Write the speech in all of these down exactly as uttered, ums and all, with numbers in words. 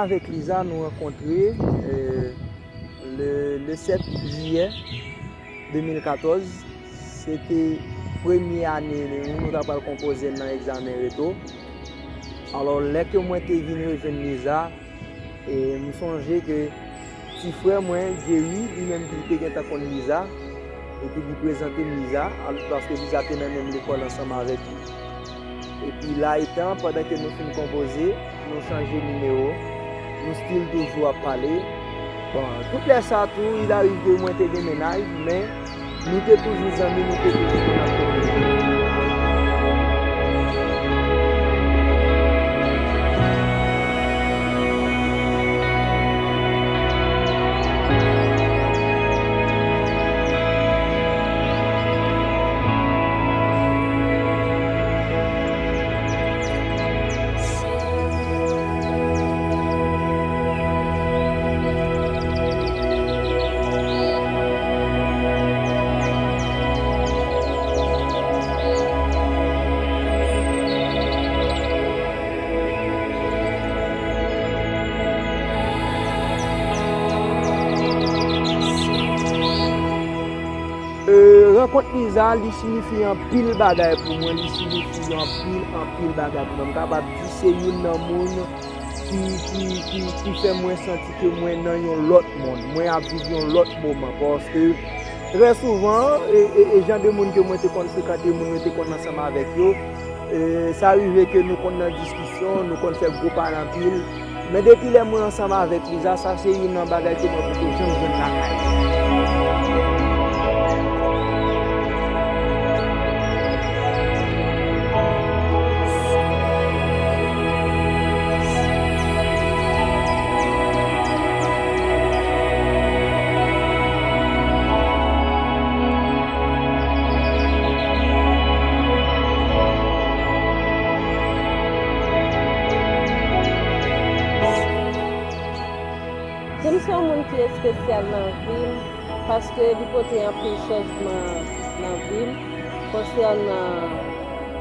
Avèk Liza, nou rankontre, euh, le, le sèt jiyè de mil katòz. Se te premye ane nou, nou ta pral konpoze nan egzamen reto. Alò, lè ke mwen te vin rejwenn Liza, e m sonje ke ti frè mwen, Jerry, li menm li te gentan konn Liza, epi li prezante m Liza, al-, paske Liza te nan menm lekòl ansanm avèk li. Epi la etan, pandan ke nou fin konpoze, nou chanje nimewo, nou still toujou ap pale. Bon, tout lè sa tou, il arrive ke mwen te gen mennaj, men nou te toujou zanmi, nou te toujou konn ap kominike. Euh, rankont Liza, li siyifi anpil bagay pou mwen, li siyifi anpil, anpil bagay pou mwen. M kapab di se youn nan moun ki, ki, ki, ki fè mwen santi ke mwen nan yon lòt mond. Mwen ap viv yon lòt moman, paske trè souvan, e, e, e jan de moun ke mwen te konn frekante, moun mwen te konn ansanm avèk yo, e, sa rive ke nou konn nan diskisyon, nou konn fè gwo pale anpil. Men depi lè mwen ansanm avèk Liza, sa se youn nan bagay ke mwen poko janm jwenn lakay mwen. James se yon moun ki espesyal nan vi m, paske li pote anpil chanjman nan vi m, konsènan,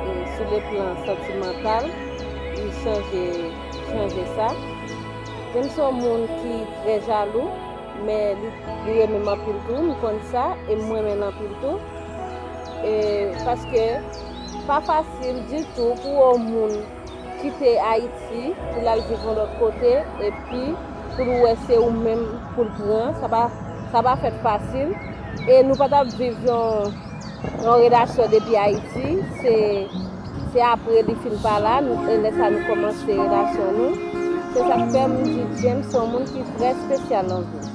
e, sou le plan santimantal, li chanje, chanje sa. James se yon moun ki trè jalou, men li, li renmen m anpil tou, m konn sa, e m renmen l anpil tou. E paske pa fasil ditou pou yon moun kite Ayiti pou l al viv yon lòt kote, epi pou l wè se ou menm pou l pran, sa pa, sa pa fèt fasil. E nou pa t ap viv yon, yon relasyon depi Ayiti, se, se apre li fin pa la, nou, e lè sa nou kòmanse relasyon nou. Se sa k fè m di James se yon moun ki trè espesyal nan vi m.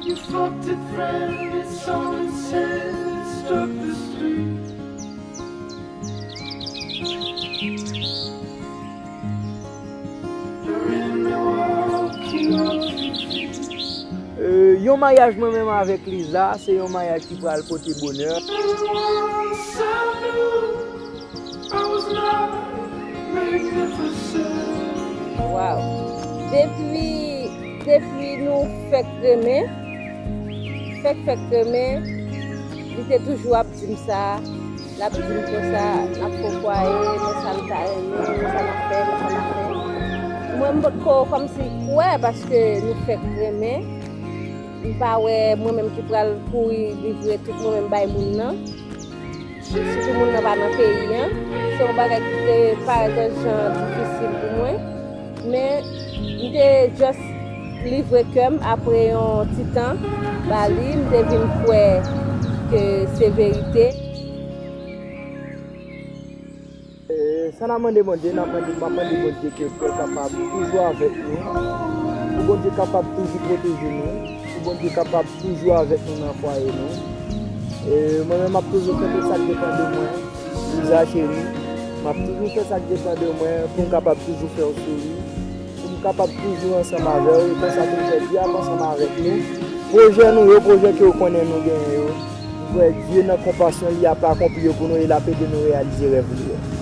You fucked it, friend, it's all it says, struck the street. You're in Milwaukee, off your feet. Euh, yon maryaj mwen menm avèk Liza, se yon maryaj ki pral pote bonè. Once I knew I was not magnificent. Waw. Depi, depi nou fèk renmen, fèk, fèk renmen, li te toujou ap di m sa, l ap di m konsa, n ap fè fwaye, men sa m ta renmen, men sa n ap fè, men sa n ap fè. Mwen, m potko kòmsi kwè, paske nou fèk renmen. M pa wè mwen menm ki pral kouri livre tout mwen menm bay moun nan. Sitou moun nan pa nan peyi an. Se yon bagay ki te parèt yon jan difisil pou mwen. Men, m te just livre kè m apre yon ti tan ba li, m te vin kwè ke se verite. E, sa n ap mande Bondye, n ap mande, m ap mande Bondye ke l kapab toujou avèk nou, pou Bondye kapab toujou pwoteje nou, pou Bondye kapab toujou avèk nou nan fwaye nou. E, mwen menm, m ap toujou fè tout sa k depann de mwen, Liza cheri, m ap toujou fè sa k depann de mwen pou m kapab toujou fè w souri, pou m kapab toujou ansanm avè w, e konsa tou m fè Dye ap ansanm avèk nou. Pwojè nou yo, pwojè ke w konnen nou genyen yo, m kwè Dye nan konpasyon li ap akonpli yo pou nou e l ap ede nou reyalize rèv nou yo.